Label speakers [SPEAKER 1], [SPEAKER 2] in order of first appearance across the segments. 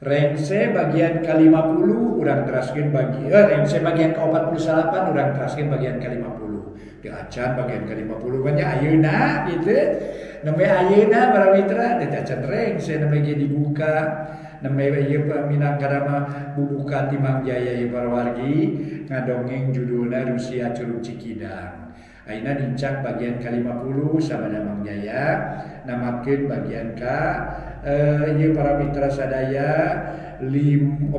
[SPEAKER 1] Rengse bagian ke-50 urang teraskeun bagi rengse bagian ke-48 urang teraskeun bagian ke-50. Teu acan bagian ke-50 banyak ayeuna gitu. Nembe ayeuna para mitra teu acan rengse nembe ge dibuka. Nembe ieu minangkada mah bubuka ti Mang Jaya ieu para wargi ngadongeng judulna Rusia Curug Cikidang. Ayeuna nincak bagian ke-50 sabada Mang Jaya namatkeun bagian ka ieu para mitra sadaya 48.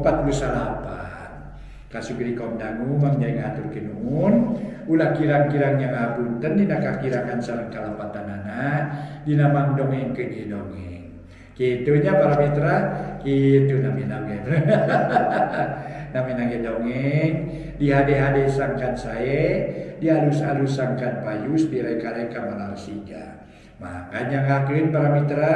[SPEAKER 1] Kasugiri kaum dangu Mang Jaya ngaturkeun nuhun ulah kirang-kirang nya ngapunten dina kakirangan sareng kalepatanana dina mangdongengkeun ieu dongeng. Kitu nya para mitra, kitu namina ge. Namina ge dongeng di hade-hade sangkan sae, di alus-alus sangkan payus, direka-reka malar siga. Makanya ngakeun para mitra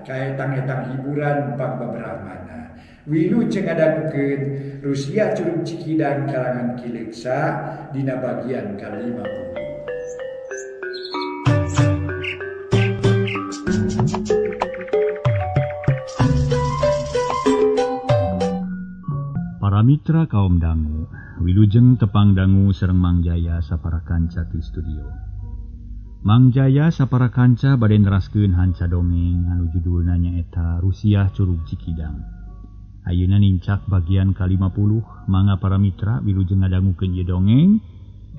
[SPEAKER 1] kaetang-etang hiburan pang babrahmana. Wilujeng ngadangukeun Rusia Curug Cikidang karangan Ki Leuksa dina bagian ka-50.
[SPEAKER 2] Para mitra kaum dangu, wilujeng tepang dangu sareng Mang Jaya sapara kanca ti studio. Mang Jaya sapara kanca bade neraskeun hanca dongeng anu judulna nyaeta Rusia Curug Cikidang. Ayeuna nincak bagian ka-50, mangga para mitra wilujeng ngadangukeun ieu dongeng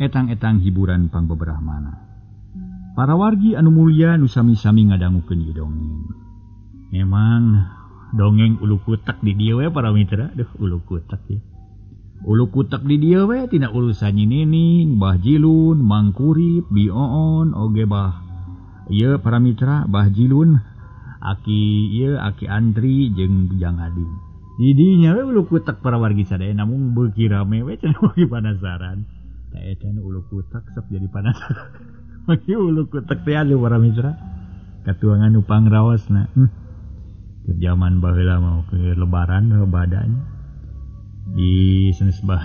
[SPEAKER 2] etang-etang hiburan pangbeberahmana. Para wargi anu mulya nu sami-sami ngadangukeun ieu dongeng. Memang dongeng ulu kutek di dieu we para mitra, duh ulu kutek ya. Ulu kutek di dieu we tina urusan Nyi Nining, Bah Jilun, Mang Kurip, Bi Oon, oge bah. Ieu para mitra Bah Jilun, aki ieu aki Andri jeung Jang Ading. Di dinya we ulu kutek para wargi sadaya namung beuki rame we cenah beuki panasaran. Tah eta nu ulu kutek sok jadi panasaran. Beuki ulu kutek teh atuh para mitra. Katuangan nu pangraosna. Zaman baheula mau ke lebaran badanya di sanes bah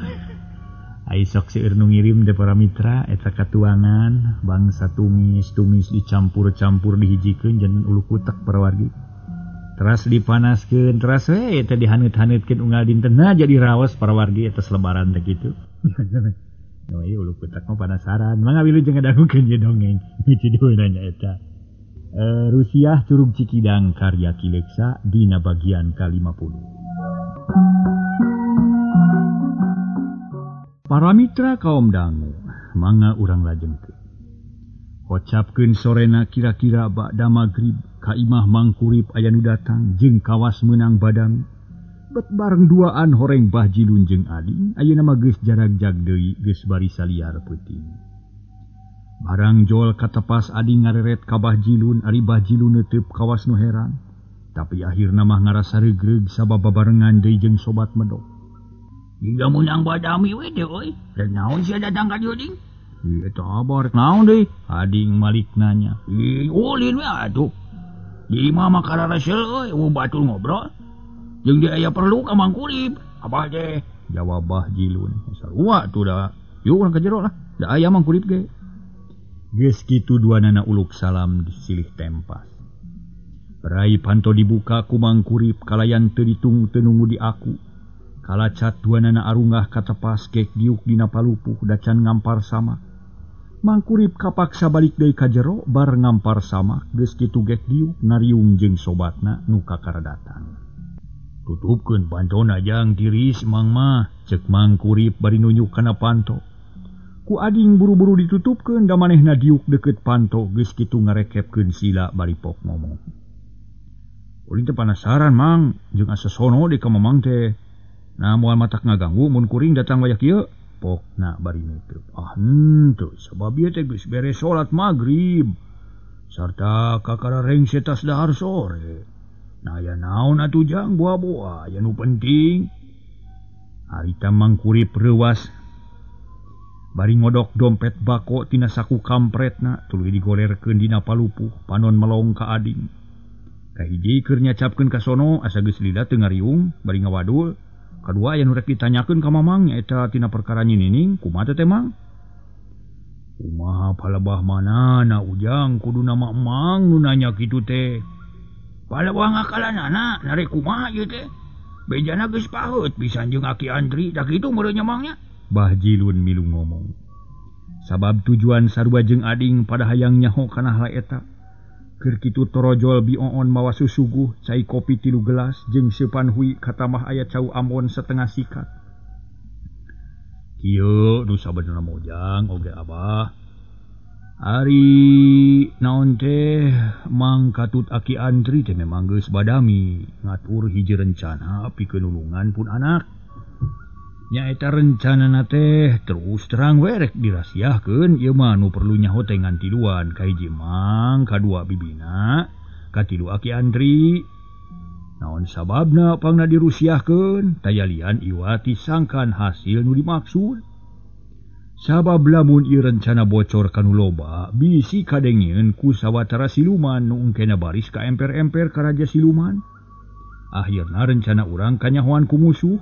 [SPEAKER 2] ai sok seueur nu ngirim teh para mitra eta katuangan bangsa tumis-tumis dicampur-campur dihijikeun janten ulu kutek para wargi teras dipanaskeun teras we eta dihaneut-haneutkeun unggal dintenna jadi raos para wargi eta lebaran teh kitu. No ieu ulu kutek mah panasaran mangga wilujeng ngadangukeun ieu dongeng judulna nyaeta Rusia Curug Cikidang karya Ki Leuksa dina bagian ka-50. Para mitra kaum dangu, mangga urang lajengkeun. Kocapkeun sorena kira-kira ba'da magrib ka imah Mang Kurip aya nu datang jeung kawas meunang badami. Bet bareng duaan horeng Bah Jilun jeung Ading ayeuna mah geus jaragjag deui geus bari saliar peuting. Barang jol katepas Ading ngareret ka Bah Jilun, ari Bah Jilun neuteub kawas nu heran. Tapi akhirna mah ngarasa reugreug sabab babarengan deui jeung sobat medok.
[SPEAKER 3] Jiga meunang badami we teh euy. Rek naon sia datang ka dieu ding?
[SPEAKER 2] Ih eta abah rek naon deui? Ading malik nanya.
[SPEAKER 3] Ih ulin we atuh. Di imah mah kararesel euy, eueuh batur ngobrol. Jeung dia aya perlu ka Mang Kurip. Abah teh
[SPEAKER 2] jawab Bah Jilun. Sarua atuh da. Yuk urang ka jero lah. Da aya Mang Kurip ge. Geus kitu duanana uluk salam disilih tempas. Berai panto dibuka ku Mang Kurip kalayan teu ditung teu nunggu di aku. Kalacat duanana arungah katepas gek diuk dina palupuh dacan ngampar sama. Mang Kurip kapaksa balik deui ka jero bar ngampar sama geus kitu gek diuk ngariung jeung sobatna nu kakara datang. Tutupkeun pantona jang tiris mang mah ceuk Mang Kurip bari nunjuk kana panto. Ku Ading buru-buru ditutupkeun da manehna diuk deukeut panto geus kitu ngarekepkeun sila bari pok ngomong. Kuring teh panasaran mang jeung asa sono di ka mamang teh. Nah moal matak ngaganggu mun kuring datang wayah kieu pokna bari neuteub. Ah henteu sabab ieu teh geus beres salat magrib sarta kakara rengse tas dahar sore. Nah aya naon atuh jang boa-boa aya nu penting. Harita Mang Kurip reuas bari ngodok dompet bako tina saku kampretna tuluy digolerkeun dina palupuh panon melong ka Ading. Kahiji keur nyacapkeun ka sono asa geus lila teu ngariung bari ngawadul. Kadua aya nu rek ditanyakeun ka Mamang nyaeta tina perkara Nyi Nining kumaha teh Mang? Kumaha palebah manana ujang kudu nama Emang nu nanya kitu teh.
[SPEAKER 3] Palebah ngakalanana narek kumaha ieu teh? Bejana geus paheut pisan jeung Aki Andri da kitu meureun nya Mang nya.
[SPEAKER 2] Bah Jilun milu ngomong. Sabab tujuan sarua jeung ading pada hayang nyaho kana hal eta. Keur kitu torojol Bi Oon mawa susuguh cai kopi 3 gelas jeung seupan hui katamah aya cau ambon setengah sikat. Kieu nu sabenerna mojang oge Abah. Ari naon teh Mang Katut Aki Andri teh memang geus badami ngatur hiji rencana pikeun nulungan pun anak. Nyaeta rencanana teh terus terang we rek dirahasiakeun ieu mah nu perlu nyaho teh ngan tiluan kahiji Mang, kadua bibina, katilu Aki Andri. Naon sababna pangna dirusiahkeun tayalian iwati sangkan hasil nu dimaksud. Sabab lamun ieu rencana bocor kanu loba bisi kadengeun ku sawatara siluman nu engkena baris ka emper-emper ka raja siluman. Akhirna rencana urang kanyahoan ku musuh.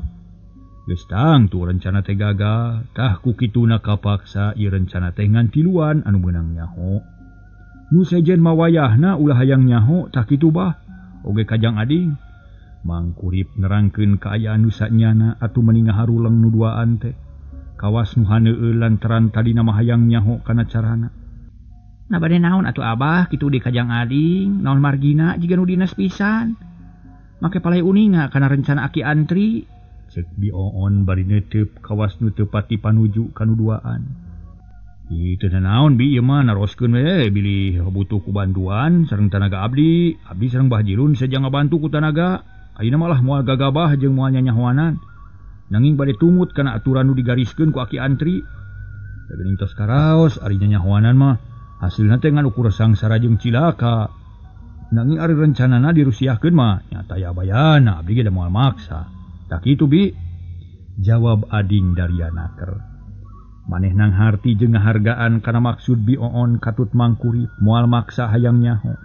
[SPEAKER 2] Geus tangtu rencana teh gagal, tah ku kituna kapaksa ieu rencana teh ngan tiluan anu meunang nyaho. Nu sejen mawayahna ulah hayang nyaho tah kitu bah. Oge kajang ading. Mang Kurip nerangkeun kaayaan nu sanyana atuh meni ngaharuleng nu duaan teh. Kawas nu haneueul lantaran tadina mah hayang nyaho kana carana.
[SPEAKER 3] Nah bade naon atuh Abah kitu di kajang ading, naon margina jiga nu dinas pisan. Make palai uninga kana rencana Aki Andri.
[SPEAKER 2] Cek Bi Oon bari neuteup kawas nu teu pati panuju kanu duaan. Ih teu naon bi ieu mah naroskeun we bilih butuh ku bantuan sareng tanaga abdi, abdi sareng Bah Jilun seja ngabantu ku tanaga. Ayeuna malah moal gagabah jeung moal nyanyahoanan. Nanging bade tumut kana aturan nu digariskeun ku Aki Andri. Da geuning tos karaos ari nyanyahoanan mah hasilna teh ngan ukur sangsara jeung cilaka. Nanging ari rencanana dirusiahkeun mah nyata ya bayana abdi ge da moal maksa. Tak kitu bi, jawab ading Daria naker. Maneh nang harti jeung ngahargaan kana maksud Bi Oon katut Mang Kurip moal maksa hayang nyaho.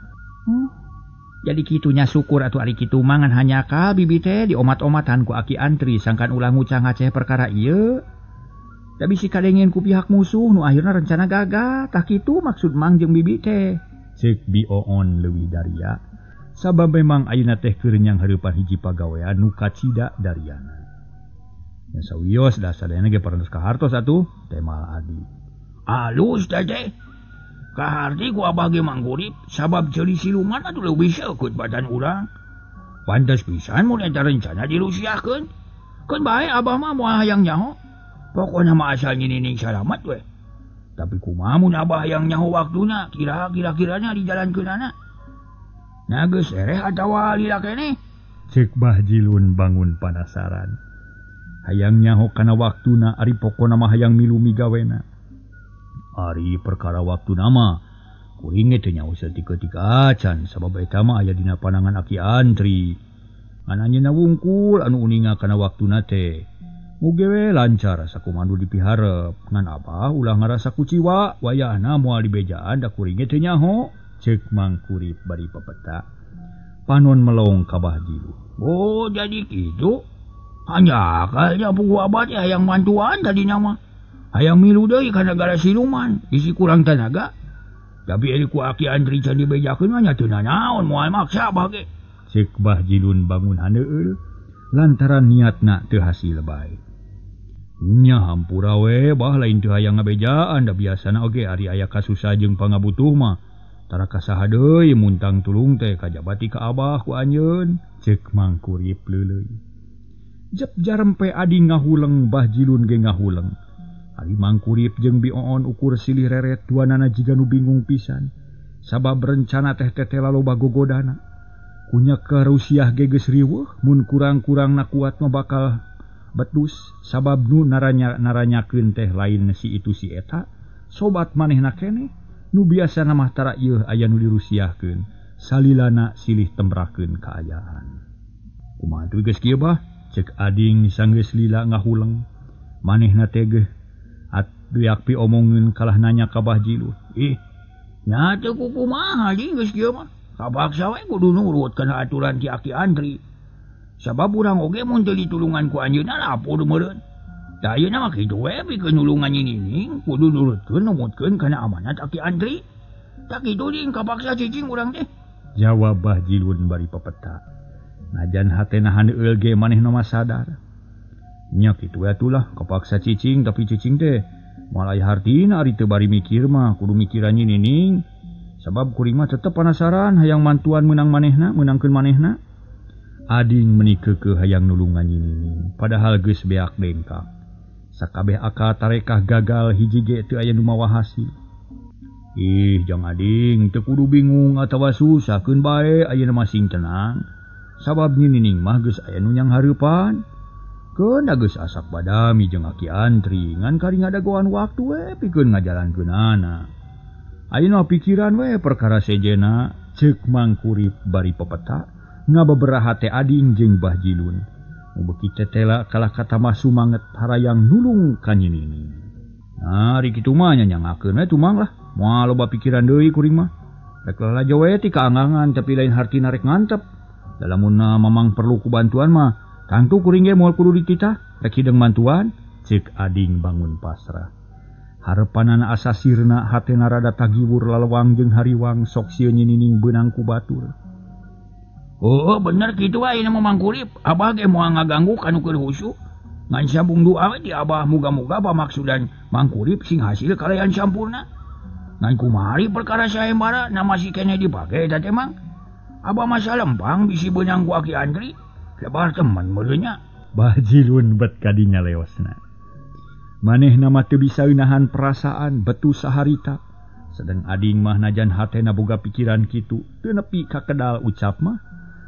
[SPEAKER 3] Jadi kitunya syukur atuh ari kitu mangan hanyaka bibi teh diomat-omatan ku Aki Andri sangkan ulah ngucah ngaceh perkara ieu. Da bisi kadengeun ku pihak musuh nu akhirna rencana gagal. Tah kitu maksud Mang jeung bibi teh.
[SPEAKER 2] Ceuk Bi Oon leuwih daria. Sabab memang ayeuna teh keur nyang hareupan hiji pagawean nu kacida dariana. Nya sawios da sadayana ge parantos kahartos atuh temal adi.
[SPEAKER 3] Alus teh teh. Kaharti ku Abah ge Mang Kurip sabab ceuli siluman atuh leuwih seukeut badan urang. Pantes pisan mun eta rencana dirusiahkeun. Keun bae Abah mah moal hayang nyaho. Pokona mah asal nyinining salamat we. Tapi kumaha mun Abah hayang nyaho waktuna kira-kira-kiranya dijalankeunana. Nah geus ereh atawa lila keneh.
[SPEAKER 2] Ceuk Bah Jilun bangun panasaran. Hayang nyaho kana waktuna ari pokona mah hayang milu migawena. Ari perkara waktuna mah kuring ge teu nyaho saeutik-eutik acan sabab eta mah aya dina panangan Aki Andri. Ngan anjeunna wungkul anu uninga kana waktuna teh. Muge we lancar sakumaha nu dipiharep. Ngan Abah ulah ngarasa kuciwa wayahna moal dibejaan da kuring ge teu nyaho. Ceuk Mang Kurip bari pepeta. Panon melong ka Bah Jilun.
[SPEAKER 3] Oh jadi kitu. Hanya akalnya pugu Abah teh hayang bantuan tadina mah. Hayang milu deui ka nagara siluman, isi kurang tanaga. Tapi ari ku Aki Andri can dibejakeun mah nya teu nanaon moal maksa Abah ge.
[SPEAKER 2] Ceuk Bah Jilun bangun haneueul lantaran niatna teu hasil bae. Nya hampura we bah lain teu hayang ngabejaan da biasana oge ari aya kasusah jeung pangabutuh mah. Tara kasaha deui muntang tulung teh kajabati ka Abah ku anjeun. Ceuk Mang Kurip leuleuy. Jep jarempe ading ngahuleng Bah Jilun ge ngahuleng. Ari Mang Kurip jeung Bi Oon ukur silih reret duanana jiga nu bingung pisan. Sabab rencana teh teteh laloba gogodana. Kunya karusiah ge geus riweuh mun kurang-kurangna kuat mah bakal betus sabab nu naranyakeun teh lain si itu si eta sobat manehna keneh. Nu biasana mah tara ieu aya nu dirusiahkeun salilana silih tembrakeun kaayaan. Kumaha tuh geus kieu bah? Ceuk ading sanggeus lila ngahuleng. Manehna teh geuh atuyak pi omongeun kalah nanya ka Bah Jilun.
[SPEAKER 3] Ih, nya teu kumaha ding geus kieu mah. Kapaksa we kudu nurut kana aturan ti Aki Andri. Sabab urang oge mun teu ditulungan ku anjeunna lapur meureun. Da ayeuna mah kitu we pikeun nulungan nyining kudu nurutkeun numutkeun kana amanat Aki Andri. Tak kitu ding kapaksa cicing urang teh.
[SPEAKER 2] Jawab Bah Jilun bari pepeta. Najan hatena handeueul ge manehna mah sadar. Nya kitu we atulah kapaksa cicing tapi cicing teh moal aya hartina ari teu bari mikir mah kudu mikiran Nyi Nining. Sabab kuring mah tetep panasaran hayang mantuan meunang manehna, meunangkeun manehna. Ading meuni keukeuh hayang nulungan Nyi Nining padahal geus beak dengkak. Sakabeh akal tarekah gagal hiji ge teu aya nu mawa hasil. Ih, jang ading teu kudu bingung atawa susah keun bae ayeuna mah sing tenang. Sabab Nyi Nining mah geus aya nu nyang hareupan. Keun geus asak badami jeung Aki Antri ngan kari ngadagoan waktu we pikeun ngajalankeunana. Ayeuna pikiran we perkara sejena ceuk Mangkurip bari pepeta ngababeraha teh ading jeung Bah Jilun. Nu beuki tetela kalah katamah sumanget harayang nulung ka Nyi Nining. Nah, ari kitu mah nyanyangakeun we tumang lah. Moal loba pikiran deui kuring mah. Rek lalajo we ti kaangangan tapi lain hartina rek ngantep. Da lamunna mamang perlu ku bantuan mah tangtu kuring ge moal kudu dititah, rek hideung bantuan, ceuk ading bangun pasrah. Harepanana asa sirna hatena rada tagiwur lalewang jeung hariwang sok sieun Nyi Nining beunang ku batur.
[SPEAKER 3] Oh, bener kitu ayeuna mah Mangkurip. Abah ge moal ngaganggu kanu keur husu. Ngan sambung doa we di abah muga-muga pamaksudan Mangkurip sing hasil kalayan sampurna. Ngan kumari perkara sayembara na masih keneh dipake eta teh Mang. Abah mah salempang bisi beunang ku Aki Andri. Lebar teman meureunnya.
[SPEAKER 2] Bah Jilun bet kadinya leosna. Manehna mah teu bisa nahan perasaan betu saharita. Sedang ading mah najan hatena boga pikiran kitu teu nepi ka kedal ucap mah.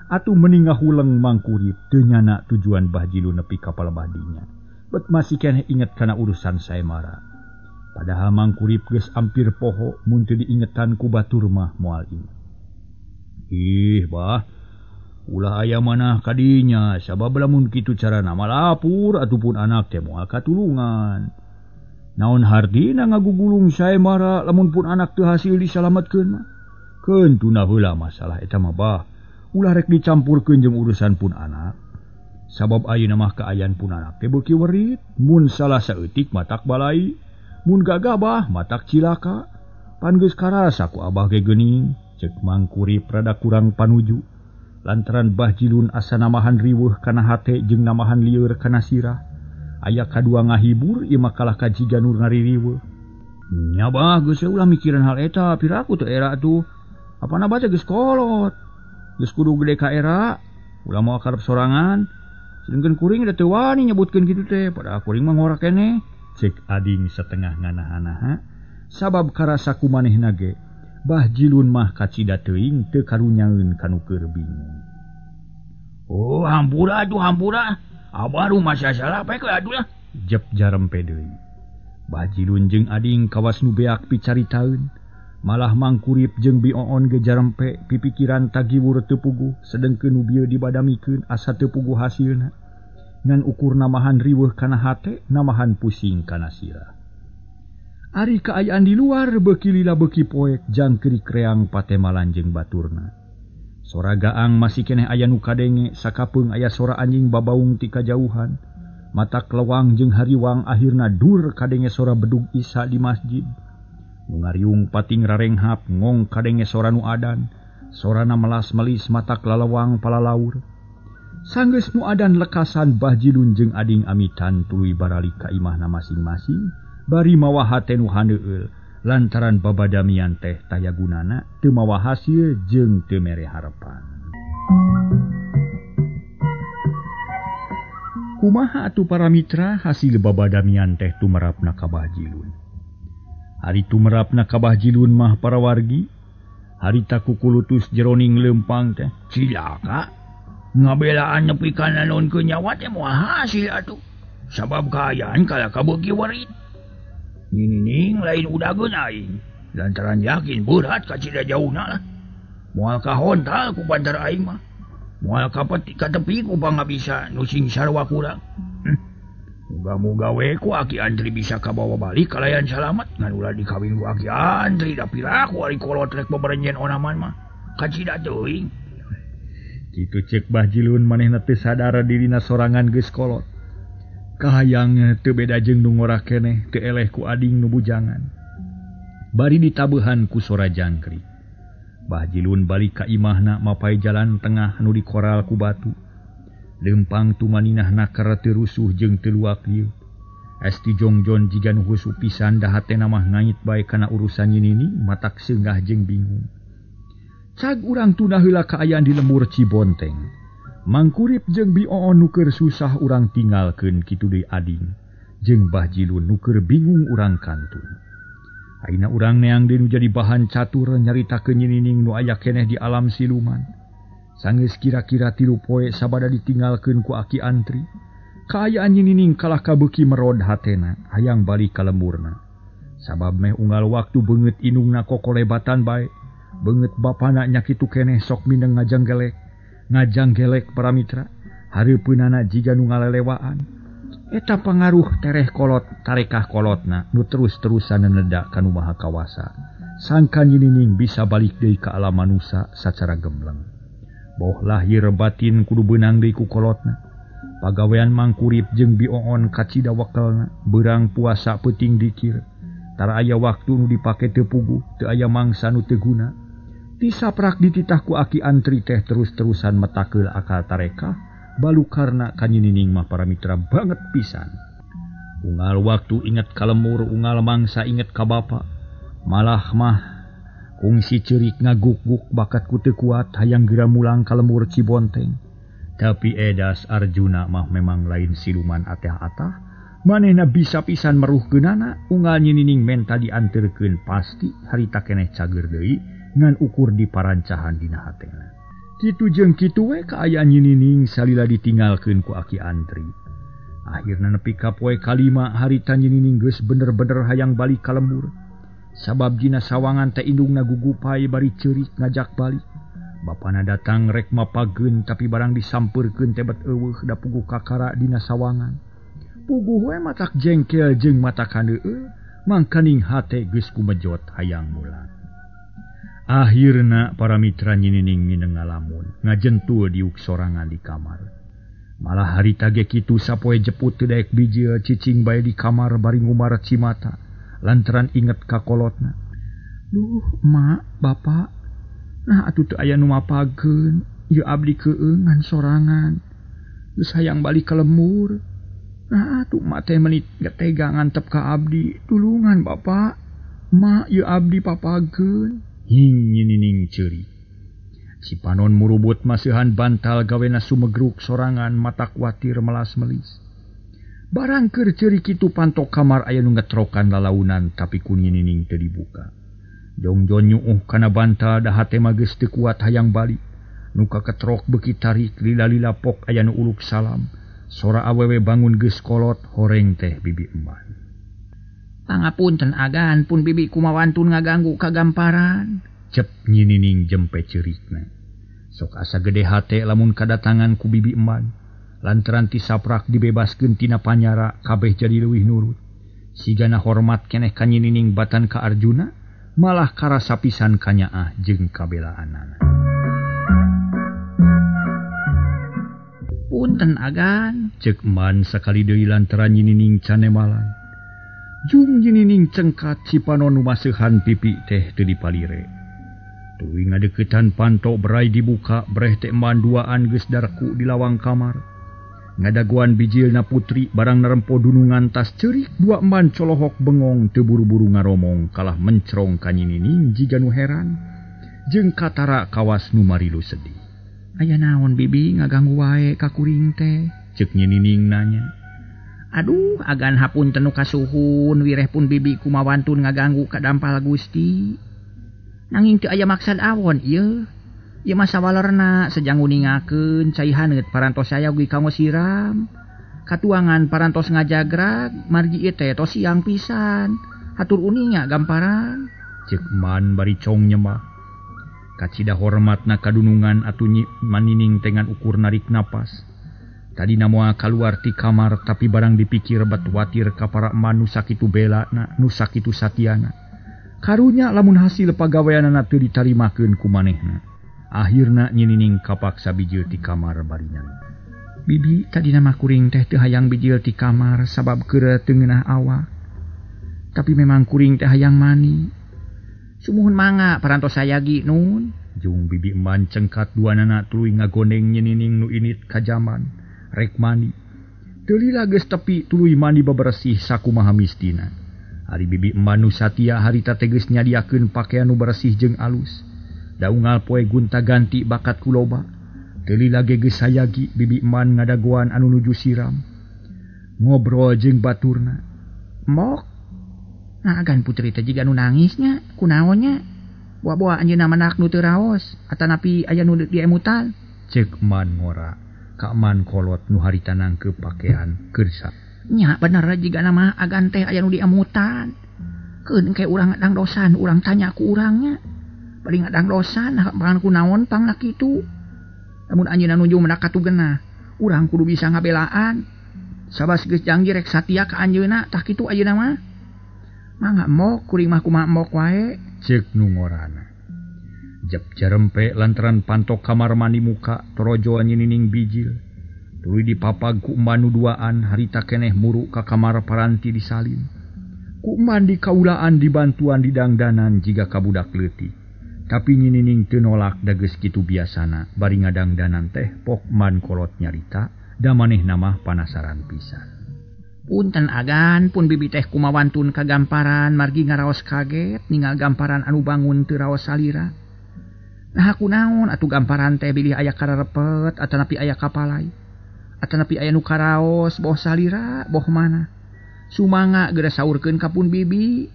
[SPEAKER 2] Atuh meni ngahuleng Mangkurip teu nyana tujuan Bah Jilun nepi ka palebah dinya. Bet masih keneh inget kana urusan sayembara. Padahal Mangkurip geus ampir poho mun teu diingetan ku batur mah moal inget. Ih bah, ulah aya manah kadinya sabab lamun kitu carana mah lapur ataupun anak teh moal katulungan. Naon hartina ngagugulung sayembara lamun pun anak teu hasil disalametkeun mah. Keun tuna heula masalah eta mah bah. Ulah rek dicampurkeun jeung urusan pun anak. Sabab ayeuna mah kaayaan pun anak teh beuki werit, mun salah saeutik matak balai, mun gagabah matak cilaka. Pan geus karasa ku abah ge geuning, ceuk Mangkurip rada kurang panuju. Lantaran Bah Jilun asa namahan riweuh kana hate jeung namahan lieur kana sirah. Aya kadua ngahibur ieu mah kalah ka jiga nur ngaririweuh.
[SPEAKER 3] Nya bah geus ulah mikiran hal eta, piraku teu era atuh. Apana baca geus kolot. Geus kudu gede ka era, ulah moal karep sorangan. Sedengkeun kuring da teu wani nyebutkeun kitu teh, padahal kuring mah ngora keneh.
[SPEAKER 2] Ceuk ading setengah nganaha-naha, sabab karasa ku manehna ge Bah Jilun mah kacida teuing teu karunyaeun kanu keur bingung.
[SPEAKER 3] Oh, hampura atuh hampura. Abah rumah salah bae atuh lah.
[SPEAKER 2] Jep jarempe deui. Bah Jilun jeung ading kawas nu beak picaritaeun. Malah Mangkurip jeung Bi Oon ge jarempe pipikiran tagiwur teu puguh sedengkeun nu bieu dibadamikeun asa teu puguh hasilna. Ngan ukur namahan riweuh kana hate, namahan pusing kana sirah. Ari kaayaan di luar beuki lila beuki poek jangkrik reang patemalan jeung baturna. Sora gaang masih keneh aya nu kadenge, sakapeung aya sora anjing babaung ti kajauhan. Matak lewang jeung hariwang akhirna dur kadenge sora bedug Isa di masjid. Nu ngariung pating rarenghap ngong kadenge sora nu adan, sorana melas-melis matak lalewang palalaur. Sanggeus nu adan lekasan Bah Jilun jeung ading amitan tuluy baralik ka imahna masing-masing, bari mawa hate nu handeueul lantaran babadamian teh taya gunana teu mawa hasil jeung teu mere harepan. Kumaha atuh para mitra hasil babadamian teh tumerapna ka Bah Jilun. Hari tumerapna ka Bah Jilun mah para wargi, harita kukulutus jeroning leumpang teh
[SPEAKER 3] cilaka. Ngabelaan nepi ka nanaonkeun nyawa teh moal hasil atuh. Sabab kaayaan kalah ka beuki werit. Nyi Nining lain udageun aing. Lantaran yakin berat kacida jauhna lah. Moal kahontal ku bantar aing mah. Moal ka tepi ku pangabisa nu sing sarua kurang. Muga-muga we ku Aki Andri bisa kabawa balik kalayan salamat ngan ulah dikawin ku Aki Andri da piraku ari kolot rek beberenjen onaman mah. Kacida teuing.
[SPEAKER 2] Kitu ceuk Bah Jilun manehna teu sadar dirina sorangan geus kolot. Kahayang teu beda jeung nu ngora keneh teu eleh ku ading nu bujangan. Bari ditabeuhan ku sora jangkrik. Bah Jilun balik ka imahna mapai jalan tengah nu dikoral ku batu. Lempang tumaninah nakar teu rusuh jeung teu luak lieu. Esti Jongjon jiga nu husu pisan da hatena mah ngait bae kana urusan Nyinining matak seungah jeung bingung. Cag urang tunda heula kaayaan di lembur Cibonteng. Mangkurip jeung Bi Oon nu keur susah urang tinggalkeun kitu deui ading. Jeung Bah Jilun nu keur bingung urang kantun. Ayeuna urang neang deui nu jadi bahan catur nyaritakeun Nyinining nu aya keneh di alam siluman. Sanggeus kira-kira 3 poe sabada ditinggalkeun ku Aki Antri. Kaayaan Nyinining kalah kabeuki merod hatena, hayang balik ka lemburna. Sabab meh unggal waktu beungeut indungna kokolebatan bae. Beungeut bapana nya kitu keneh sok mindeng ngajanggelek. Ngajanggelek para mitra, hareupeunana jiga nu ngalelewaan. Eta pangaruh tereh kolot tarekah kolotna nu terus-terusan nenedak ka nu Maha Kawasa. Sangka Nyinining bisa balik deui ka alam manusa sacara gemleng. Boh lahir batin kudu beunang deui ku kolotna. Pagawean Mangkurip jeung Bi Oon kacida wakelna, beurang puasa peuting dikir. Tara aya waktu nu dipake teu puguh, teu aya mangsa nu teu guna. Tisaprak dititah ku Aki Antri teh terus-terusan metakeul akal tarekah. Balukarna ka Nyinining mah para mitra banget pisan. Unggal waktu inget ka lemur, unggal mangsa inget ka bapa. Malah mah kungsi ceurik ngaguk-guk bakat ku teu kuat hayang geura mulang ka lemur Cibonteng. Tapi edas Arjuna mah memang lain siluman atah-atah. Manehna bisa pisan meruhkeunana, unggal Nyinining menta dianterkeun pasti harita keneh cager deui ngan ukur diparancahan dina hatena. Kitu jeung kitu we kaayaan Nyinining salila ditinggalkeun ku Aki Antri. Akhirna nepi ka poe kalima harita Nyinining geus bener-bener hayang balik ka lembur. Sabab dina sawangan teh indungna gugupai bari ceurik ngajak balik. Bapana datang rek mapageun tapi barang disampeurkeun teh bet eueuh da puguh kakara dina sawangan. Puguh we matak jengkel jeung matak handeueul, mangkaning hate geus kumejot hayang mulang. Akhirna para mitra Nyinining mineng ngalamun, ngajentul diuk sorangan di kamar. Malah harita ge kitu sapoe jeput teu daek bijil cicing bae di kamar bari ngumar cimata lantaran inget ka kolotna. Duh, mak, bapak, nah atuh teu aya nu mapageun, ieu abdi keueung ngan sorangan. Geus hayang balik ka lembur. Nah atuh mak teh meuni tega ngantep ka abdi, tulungan bapak. Mak, ieu abdi papageun. Hing Nyinining ceurik. Si panon murubut masihan bantal gawena sumegruk sorangan mata kuatir melas-melis. Barang keur ceurik kitu pantok kamar aya nu ngetrokan lalaunan tapi ku Nyinining teu dibuka. Jongjon nyuuh kana bantal da hate mah geus teu kuat hayang balik. Nu kaketrok beuki tarik lila-lila pok aya nu uluk salam. Sora awewe bangun geus kolot horeng teh bibi eman.
[SPEAKER 3] Pangapunten agan pun bibi kumawantun ngaganggu kagamparan.
[SPEAKER 2] Cep Nyinining jempe ceurikna. Sok asa gede hate lamun kadatangan ku bibi eman. Lantaran tisaprak dibebaskeun tina panyara kabeh jadi leuwih nurut. Sigana hormat keneh ka Nyinining batan ka Arjuna, malah karasa pisan kanyaah jeung kabelaanana.
[SPEAKER 3] Punten agan,
[SPEAKER 2] cek eman sakali deui lantaran Nyinining canemalan. Jung Nyinining cengkat si panon nu maseuhan pipi teh teu dipalire. Tuluy ngadeuketan panto berai dibuka breh teh eman duaan geus darku di lawang kamar. Ngadaguan bijilna putri barang narempo dunungan tas ceurik dua eman colohok bengong teu buru-buru ngaromong kalah mencrong ka Nyinining jiga nu heran jeung katara kawas nu marilu sedih.
[SPEAKER 3] Aya naon bibi ngaganggu wae ka kuring teh?
[SPEAKER 2] Cek Nyinining nanya.
[SPEAKER 3] Aduh, agan hapunten nu kasuhun wireh pun bibi kumawantun ngaganggu kadampal Gusti. Nanging teu aya maksad awon ieu. Ieu mah sawalerna sejang nguningakeun cai haneut parantos sayogi kanggo siram. Katuangan parantos ngajagrag margi ieu teh tos siang pisan. Hatur uninga gamparan.
[SPEAKER 2] Cek man bari cong nyembah. Kacida hormatna kadunungan atuh Manining tengan ukur narik napas. Tadina moal kaluar ti kamar tapi barang dipikir bat watir ka para eman nu sakitu belana nu sakitu satiana. Karunya lamun hasil pagaweanana teu ditarimakeun ku manehna. Akhirna Nyinining kapaksa bijil ti kamar bari nyarita.
[SPEAKER 3] Bibi tadina mah kuring teh teu hayang bijil ti kamar sabab keur teu ngeunah awak. Tapi memang kuring teh hayang mani. Sumuhun mangga parantos sayagi nun.
[SPEAKER 2] Jung bibi eman cengkat duanana tuluy ngagondeng Nyinining nu init ka jamban rek mandi. Teu lila geus tepi tuluy mandi bebersih sakumaha mistina. Ari bibi eman nu satia harita teh geus nyadiakeun pakaian nu bersih jeung alus. Da unggal poe gonta-ganti bakat ku loba. Teu lila ge geus sayagi bibi eman ngadagoan anu nuju siram. Ngobrol jeung baturna.
[SPEAKER 3] Mok. Nah agan putri teh jiga nu nangisnya, kunaonnya? Boa-boa anjeunna manak nu teu raos, atanapi aya nu diemutan.
[SPEAKER 2] Ceuk man ngora, ka man kolot nu harita nangkeup pakean keur sa.
[SPEAKER 3] Nya bener jiga nama agan teh aya nu diemutan. Keun engke urang ngadangdosan, urang tanya ku urangnya. Bari ngadangdosan, nah pangan kunaon pangna kitu. Lamun anjeunna nuju menak katugenah, urang kudu bisa ngabelaan. Sabas geus janji rek satia ka anjeunna tah kitu ayeuna mah. Mangga mok kuring mah kumaha mok wae.
[SPEAKER 2] Ceuk nu ngorana. Jep jarempe lantaran pantok kamar mandi muka torojo Nyinining bijil. Tuluy dipapag ku eman nu duaan harita keneh muru ka kamar paranti disalin. Ku eman dikaulaan dibantuan didangdanan jiga ka budak leutik. Tapi Nyinining teu nolak da geus kitu biasana bari ngadangdanan teh pok man kolot nyarita. Da manehna mah panasaran pisan.
[SPEAKER 3] Punten agan pun bibi teh kumawantun ka gamparan margi ngaraos kaget ningal gamparan anu bangun teu raos salira. Nah kunaon atuh gamparan teh bilih aya kararepet atanapi aya kapalai. Atanapi aya nu karaos boh salira boh mana. Sumangga geura saurkeun ka pun bibi.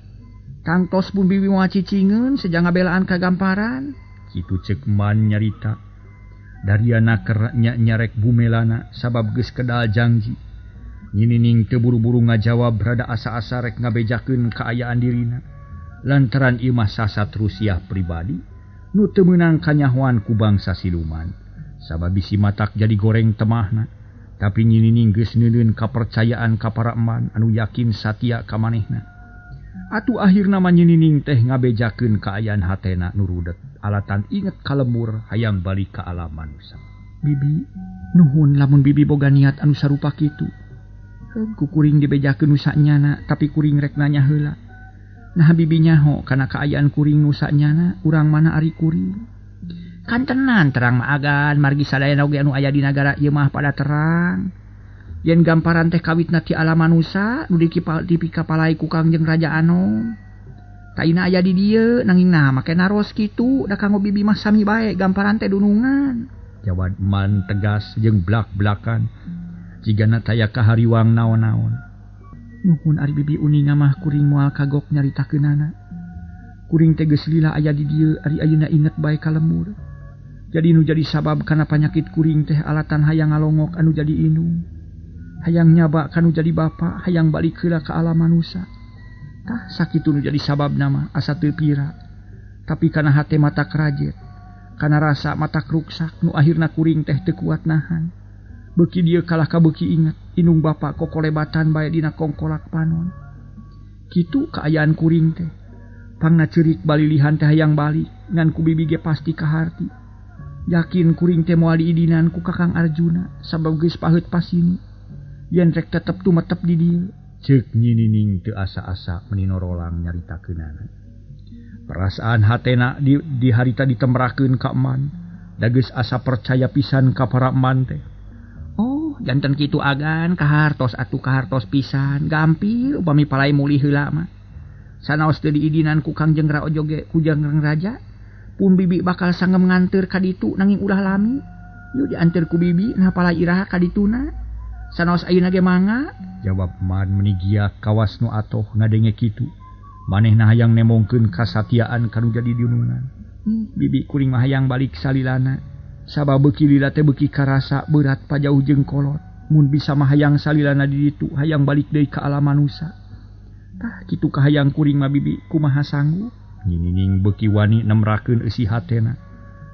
[SPEAKER 3] Tangtos pun bibi moal cicingeun seja ngabelaan ka gamparan.
[SPEAKER 2] Kitu ceuk man nyarita. Dariana kernya nyarek bumelana sabab geus kedal janji. Nyinining teu buru-buru ngajawab rada asa-asa rek ngabejakeun kaayaan dirina. Lantaran ieu mah sasat rusiah pribadi nu teu meunang kanyahoan ku bangsa siluman. Sabab bisi matak jadi goreng temahna. Tapi Nyinining geus neuneun kapercayaan ka para eman anu yakin satia ka manehna. Atuh akhirna mah Nyinining teh ngabejakeun kaayaan hatena nu rudet. Alatan inget kalemur hayang balik ka alam manusia.
[SPEAKER 3] Bibi, nuhun lamun bibi boga niat anu sarupa kitu. Ku kuring dibejakeun nu sanyana, tapi kuring rek nanya heula. Nah bibi nyaho kana kaayaan kuring nu sanyana, urang mana ari kuring? Kan tenan terang mah agan margi sadayana oge anu aya di nagara ieu mah pada terang. Yen gamparan teh kawitna ti alam manusia nu dipikapalai ku Kangjeng Raja Anom. Taina aya di dieu nanging nah make naros kitu da kanggo bibi mah sami bae gamparan teh dunungan.
[SPEAKER 2] Jawab man tegas jeung blak-blakan jigana taya kahariwang naon-naon.
[SPEAKER 3] Nuhun ari bibi uninga mah kuring moal kagok nyaritakeunana. Kuring teh geus lila aya di dieu ari ayeuna inget bae ka lemur. Jadi nu jadi sabab kana panyakit kuring teh alatan hayang ngalongok anu jadi indung. Hayang nyaba kanu jadi bapa, hayang balik heula ka alam manusia. Tah sakitu nu jadi sabab nama asa teu pira. Tapi kana hate mata kerajet, kana rasa mata ruksak nu akhirna kuring teh teu kuat nahan. Beuki dieu kalah ka beuki inget indung bapa kokolebatan bae dina kongkolak panon. Kitu kaayaan kuring teh. Pangna ceurik balilihan teh hayang balik ngan ku bibi ge pasti kaharti. Yakin kuring teh moal diidinan ku Kakang Arjuna sabab geus paheut pasini. Yen rek tetep tumetep di dieu.
[SPEAKER 2] Ceuk Nyinining teu asa-asa meni norolang nyaritakeunana. Perasaan hatena di harita ditemrakeun ka eman. Da geus asa percaya pisan ka para eman teh.
[SPEAKER 3] Oh, janten kitu agan kahartos atuh kahartos pisan. Gampil upami palai mulih heula mah. Sanaos teu diidinan ku Kangjeng Raja ge ku Kangjeng Raja, pun bibi bakal sanggem nganteur ka ditu nanging ulah lami. Yuk dianteur ku bibi nah palai iraha ka dituna. Sanaos ayeuna ge mangga.
[SPEAKER 2] Jawab man meni giat kawas nu atoh ngadenge kitu. Manehna hayang nemongkeun kasatiaan kanu jadi dunungan.
[SPEAKER 3] Bibi kuring mah hayang balik salilana. Sabab beuki lila teh beuki karasa berat pajauh jeung kolot. Mun bisa mah hayang salilana di ditu, hayang balik deui ka alam manusia. Tah kitu kahayang kuring mah bibi kumaha sanggup.
[SPEAKER 2] Nyinining beuki wani nemrakeun eusi hatena.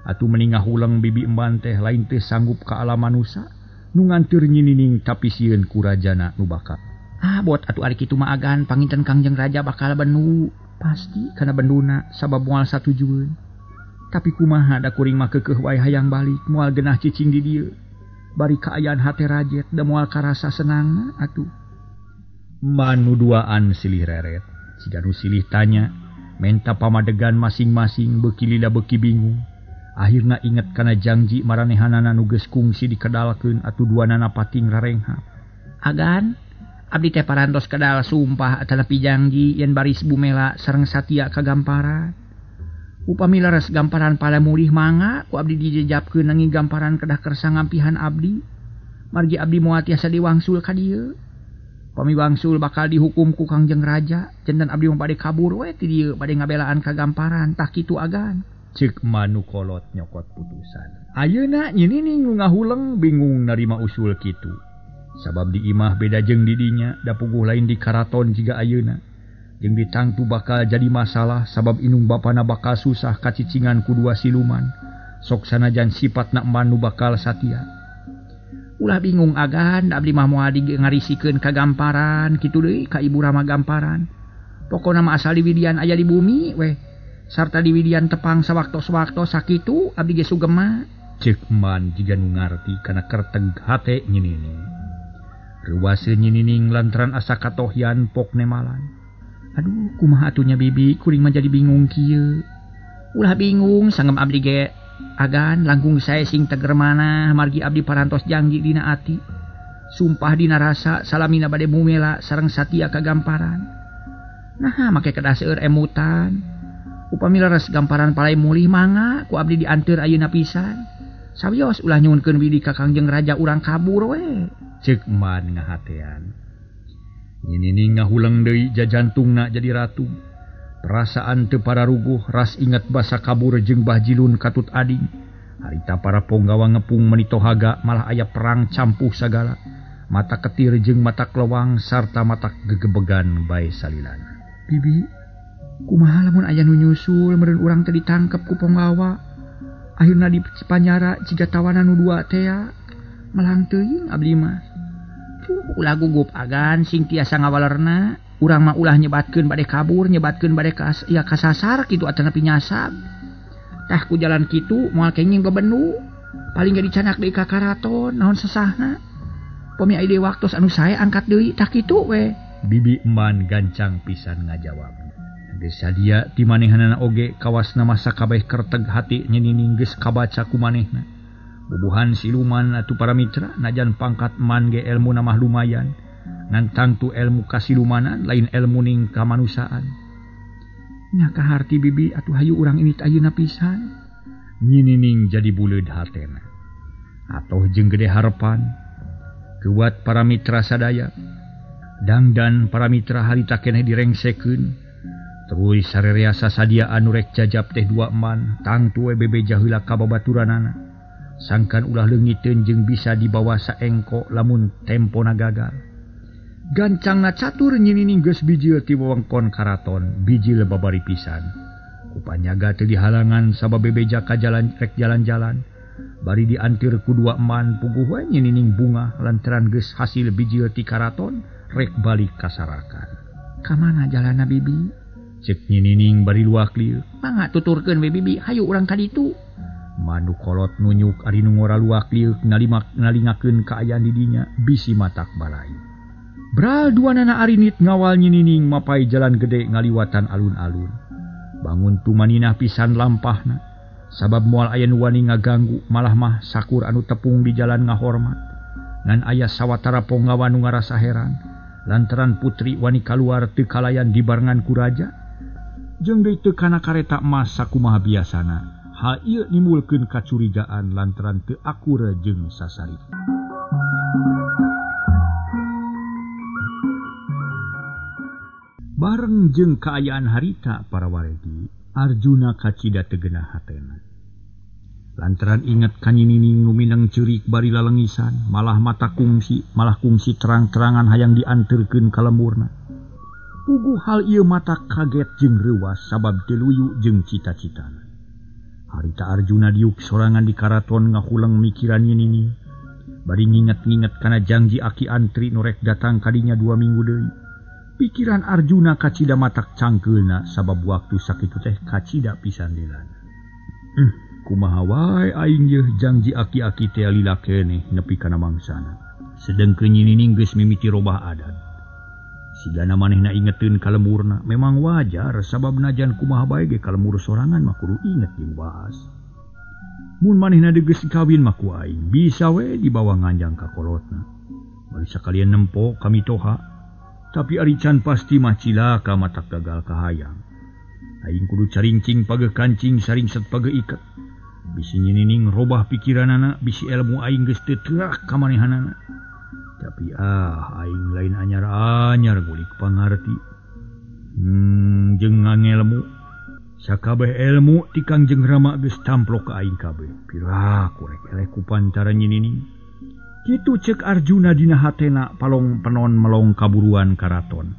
[SPEAKER 2] Atuh meni ngahuleng bibi emban teh lain teh sanggup ka alam manusia. Nu nganteur Nyinining tapi sieun ku rajana nu bakal.
[SPEAKER 3] Ah bot atuh ari kitu mah agan panginten Kangjeng Raja bakal bendu. Pasti kana benduna sabab moal satujueun. Tapi kumaha da kuring mah keukeuh wae hayang balik moal genah cicing di dieu. Bari kaayaan hate rajet da moal karasa senangna atuh.
[SPEAKER 2] Manu duaan silih reret. Siga nu silih tanya Menta pamadegan masing-masing beuki lila beuki bingung. Akhirna inget kana janji maranehanana nu geus kungsi dikedalkeun atuh duanana pating rarenghap.
[SPEAKER 3] Agan, abdi teh parantos kedal sumpah atanapi janji yen baris bumela sareng satia ka gamparan. Upami leres gamparan pada mulih mangga ku abdi dijejapkeun nanging gamparan kedah kersa ngampihan abdi. Margi abdi moal tiasa diwangsul ka dieu. Pami wangsul bakal dihukum ku Kangjeng Raja, janten abdi mah bade kabur we ti dieu bade ngabelaan ka gamparan tah kitu agan.
[SPEAKER 2] Ceuk manu kolot nyokot putusan. Ayeuna nyinining nu ngahuleng bingung narima usul kitu. Sabab di imah beda jeung di dinya, da puguh lain di karaton jiga ayeuna. Jeung ditangtu bakal jadi masalah sabab indung bapana bakal susah kacicingan ku dua siluman. Sok sanajan sipatna manu bakal satia.
[SPEAKER 3] Ulah bingung agan, abdi mah moal ngarisikeun ka gamparan kitu deui ka ibu rama gamparan. Pokona mah asal diwidian aya di bumi weh. Sarta diwidian tepang sawaktos-waktos sakitu abdi ge sugema.
[SPEAKER 2] Ceuk man jiga nu ngarti kana kerteg hate nyinining. Reuwaseun nyinining lantaran asa katohyan pok nemalan.
[SPEAKER 3] Aduh, kumaha atuh nya bibi, kuring mah jadi bingung kieu. Ulah bingung sangem abdi ge agan langkung sae sing teger manah margi abdi parantos janji dina ati. Sumpah dina rasa salamina bade mumela sareng satia ka gamparan. Nah, make kedah seueur emutan. Upami leres gamparan palai mulih mangga ku abdi dianteur ayeuna pisan. Sawios ulah nyuhunkeun widi ka Kangjeng Raja urang kabur we.
[SPEAKER 2] Ceuk man ngahatean. Nyinining ngahuleng deui jajantungna jadi ratu. Perasaan teu pararuguh ras inget basa kabur jeung Bahjilun katut ading. Harita para ponggawa ngepung menitohaga malah aya perang campuh sagala. Mata ketir jeung mata kelewang sarta mata gegebegan bae salilana.
[SPEAKER 3] Bibi, kumaha lamun aya nu nyusul meureun urang teh ditangkep ku ponggawa. Akhirna di panyara jiga tawanan nu dua tea. Melang teuing abdi mah. Ulah gugup agan sing tiasa ngawalerna. Urang mah ulah nyebatkeun bade kabur, nyebatkeun bade kas ya kasasar kitu atanapi nyasab. Tah ku jalan kitu moal kenging bebendu. Paling ge dicanak deui ka karaton, naon sesahna. Pami aya deui waktos anu sae angkat deui tah kitu we.
[SPEAKER 2] Bibi eman gancang pisan ngajawab. Geus sadia ti manehanana oge kawasna masa kabeh kerteg hati nyinining geus kabaca ku manehna. Bubuhan siluman atuh para mitra najan pangkat man ge elmuna mah lumayan. Ngan tangtu elmu kasilumanan lain elmu ning kamanusiaan.
[SPEAKER 3] Nya kaharti bibi atuh hayu urang ini ayeuna pisan.
[SPEAKER 2] Nyinining jadi buleud hatena. Atoh jeung gede harepan. Kuat para mitra sadaya. Dangdan para mitra harita keneh direngsekeun. Terus sarerea sasadia anu rek jajab teh dua eman, tangtu we bebeja heula ka babaturanana. Sangkan ulah leungiteun jeung bisa dibawa saengko lamun tempona gagal. Gancangna catur nyinining geus bijil ti wewengkon karaton, bijil babari pisan. Ku panyaga teu dihalangan sabab bebeja ka jalan rek jalan-jalan. Bari diantir ku dua eman puguh we nyinining bunga lantaran geus hasil bijil ti karaton rek balik ka sarakan.
[SPEAKER 3] Ka mana jalanna bibi?
[SPEAKER 2] Cek nyinining bari luak lieu.
[SPEAKER 3] Mangga tuturkeun we bibi, hayu urang ka ditu.
[SPEAKER 2] Manu kolot nunyuk ari nu ngora luak lieu ngalingakeun kaayaan di dinya bisi matak balai. Bral duanana arinit ngawal nyinining mapai jalan gede ngaliwatan alun-alun. Bangun tumaninah pisan lampahna. Sabab moal aya nu wani ngaganggu malah mah sakur anu tepung di jalan ngahormat. Ngan aya sawatara ponggawa nu ngarasa heran lantaran putri wani kaluar teu kalayan dibarengan ku raja. Jeung deui teu kana kareta emas sakumaha biasana. Hal ieu nimbulkeun kacurigaan lantaran teu akur jeung sasari. Bareng jeung kaayaan harita para waregi, Arjuna kacida teu geunah hatena. Lantaran inget ka nyinining nu mineng ceurik bari lalengisan, malah mata kungsi, malah kungsi terang-terangan hayang dianterkeun ka lemburna. Puguh hal ieu mata kaget jeung reuwas sabab teu luyu jeung cita-citana. Harita Arjuna diuk sorangan di karaton ngahuleng mikiran nyinining. Bari nginget-nginget kana janji aki antri nu rek datang kadinya 2 minggu deui. Pikiran Arjuna kacida matak cangkeulna sabab waktu sakitu teh kacida pisan lilana. Kumaha wae aing yeuh janji aki-aki teh lila keneh nepi kana mangsana. Sedengkeun nyinining geus mimiti robah adat.
[SPEAKER 3] Sigana manehna ingeteun ka lemurna memang wajar sabab najan kumaha bae ge ka lemur sorangan mah kudu inget jeung waas. Mun manehna geus kawin mah ku aing bisa we dibawa nganjang ka kolotna. Bari sakalian nempo kami toha. Tapi ari can pasti mah cilaka matak gagal kahayang. Aing kudu carincing pageuh kancing saringset pageuh iket. Bisi nyinining robah pikiranana, bisi ilmu aing geus teu terak ka manehanana. Tapi aing lain anyar-anyar gulik pangarti. Jeung ngangelmu. Sakabeh ilmu ti Kangjeng Rama geus tamplok ka aing kabeh. Piraku rek eleh ku pantara nyinining. Kitu cek Arjuna dina hatena palong penon melong kaburuan karaton.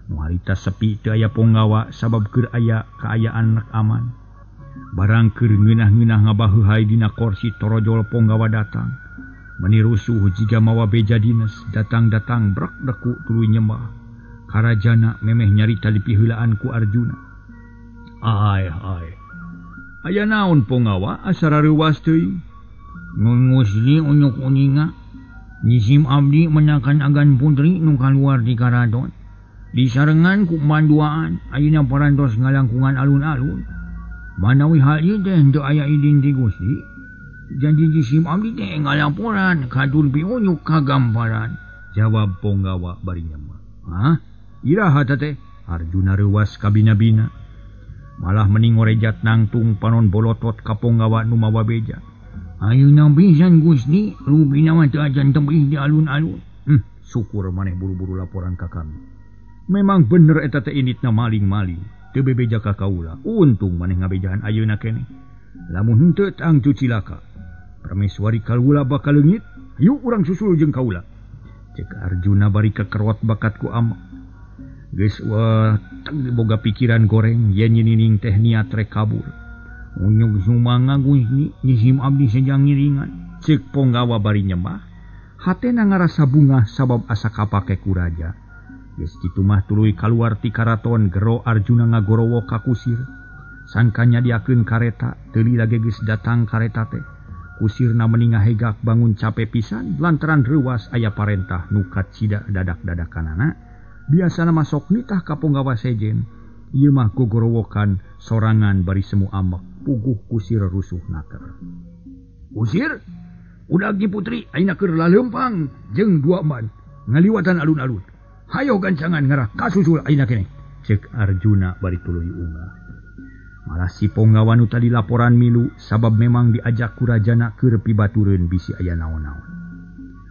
[SPEAKER 3] Nu harita sepi teu aya ponggawa sabab keur aya kaayaan rek aman. Barang keur ngeunah-ngeunah ngabaheuhay dina korsi torojol ponggawa datang. Meni rusuh jiga mawa beja dines datang-datang brek deku tuluy nyembah. Karajana memeh nyarita dipiheulaan ku Arjuna. Ai ai. Aya naon ponggawa asa rareuwas teuing? Ngusli unyuk uninga. Nyisim abdi menakan agan putri nu kaluar di karaton. Disarengan ku manduaan ayeuna parantos ngalangkungan alun-alun. Manawi hal ieu teh henteu aya idin ti Gusti. Janji jisim abdi teh ngalaporan katur piunyuk kagamparan. Jawab ponggawa bari nyemah. Hah? Iraha teh? Arjuna reuwas kabina-bina. Malah meni ngorejat nangtung panon bolotot ka ponggawa nu mawa beja. Ayeuna pisan Gusti, rupina mah teu acan tebih di alun-alun. Syukur maneh buru-buru laporan ka kami. Memang bener eta teh inditna maling-maling. Teu bebeja ka kaula. Untung maneh ngabejahan ayeuna keneh. Lamun henteu tangtu cilaka. Prameswari kaula bakal leungit, hayu urang susul jeung kaula. Cek Arjuna bari kakerot bakat ku amak. Geus wah boga pikiran goreng yen nyinining teh niat rek kabur. Unyuk sumangga Gusti, nyisim abdi sejang ngiringan. Cek ponggawa bari nyembah. Hatena ngarasa bungah sabab asa kapake ku raja. Geus kitu mah tuluy kaluar ti karaton gero Arjuna ngagorowo ka kusir. Sangka nyadiakeun kareta, teu lila ge geus datang kareta teh. Kusirna meni ngahegak bangun cape pisan lantaran reuwas aya parentah nu kacida dadak-dadakanana. Biasana masok nitah ka ponggawa sejen. Ieu mah gogorowokan sorangan bari semu amek puguh kusir rusuh naker. Kusir, udag Nyi Putri ayeuna keur laleumpang jeung dua man ngaliwatan alun-alun. Hayo gancangan ngarah kasusul ayeuna keneh. Cek Arjuna bari tuluy unggah. Malah si ponggawa nu tadi laporan milu sabab memang diajak ku rajana keur pibatureun bisi aya naon-naon.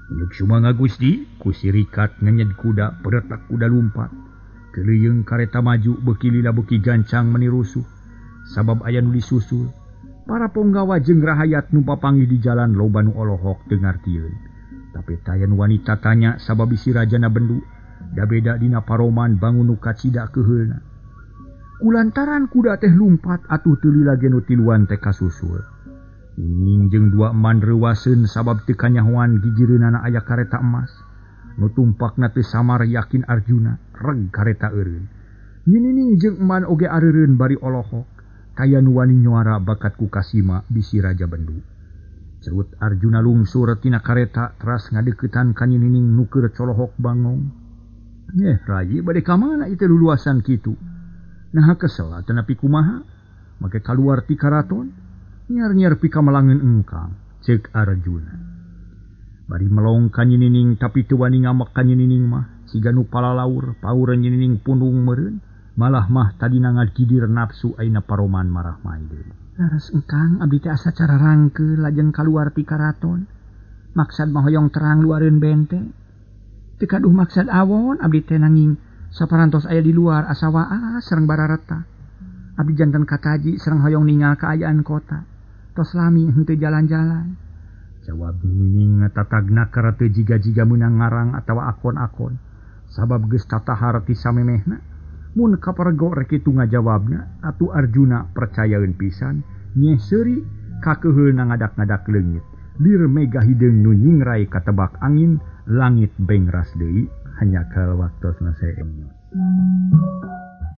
[SPEAKER 3] Unyuk sumangga Gusti, kusir rikat ngenyed kuda peretak kuda lumpat. Keleuyeung kareta maju beuki lila beuki gancang meni rusuh. Sabab aya nu disusul. Para ponggawa jeung rahayat nu papanggih di jalan loba nu olohok teu ngartieun. Tapi taya nu wanita tanya sabab bisi rajana bendu. Da beda dina paroman bangun nu kacida keuheulna. Kulantaran kuda teh lumpat atuh teu lila ge nu tiluan teh kasusul. Nining jeung dua eman reuwaseun sabab teu kanyahoan gigireunana aya kareta emas. Nu tumpakna teu samar yakin Arjuna reg kareta eureun. Ninining jeung eman oge areureun bari olohok. Kaya nu wani nyuara bakat ku kasima bisi raja bendu. Cerut Arjuna lungsur tina kareta teras ngadeuketan ka Ninining nu keur colohok bangong. Nyeh rayi bade ka mana ieu teh luluasan kitu? Naha kesel atanapi kumaha? Make kaluar ti karaton? Nyar-nyar pika melangeun engkang, ceuk Arjuna. Bari melong ka Nyinining tapi teu wani ngamek ka Nyinining mah, siga nu palalaur, paur Nyinining pundung meureun, malah mah tadina ngagidir nafsu ayeuna paroman marah maideun. Laras engkang abdi teh asa cararangkeul lajeng kaluar ti karaton. Maksad mah hoyong terang luareun benteng. Teu kaduh maksad awon abdi teh nanging saparantos aya di luar asa waas sareng barareta. Abdi janten kataji sareng hoyong ningal kaayaan kota. Tos lami henteu jalan-jalan. Jawab Nining ngatatagna karate jiga-jiga meunang ngarang atawa akon-akon. Sabab geus tatahar ti samemehna. Mun kapergo rek kitu ngajawabna, atuh Arjuna percayaeun pisan, nyeh seuri kakeuheulna ngadak-ngadak leungit. Lir mega hideung nu nyingrai katebak angin, langit bengras deui, hanya kal waktosna saenyos.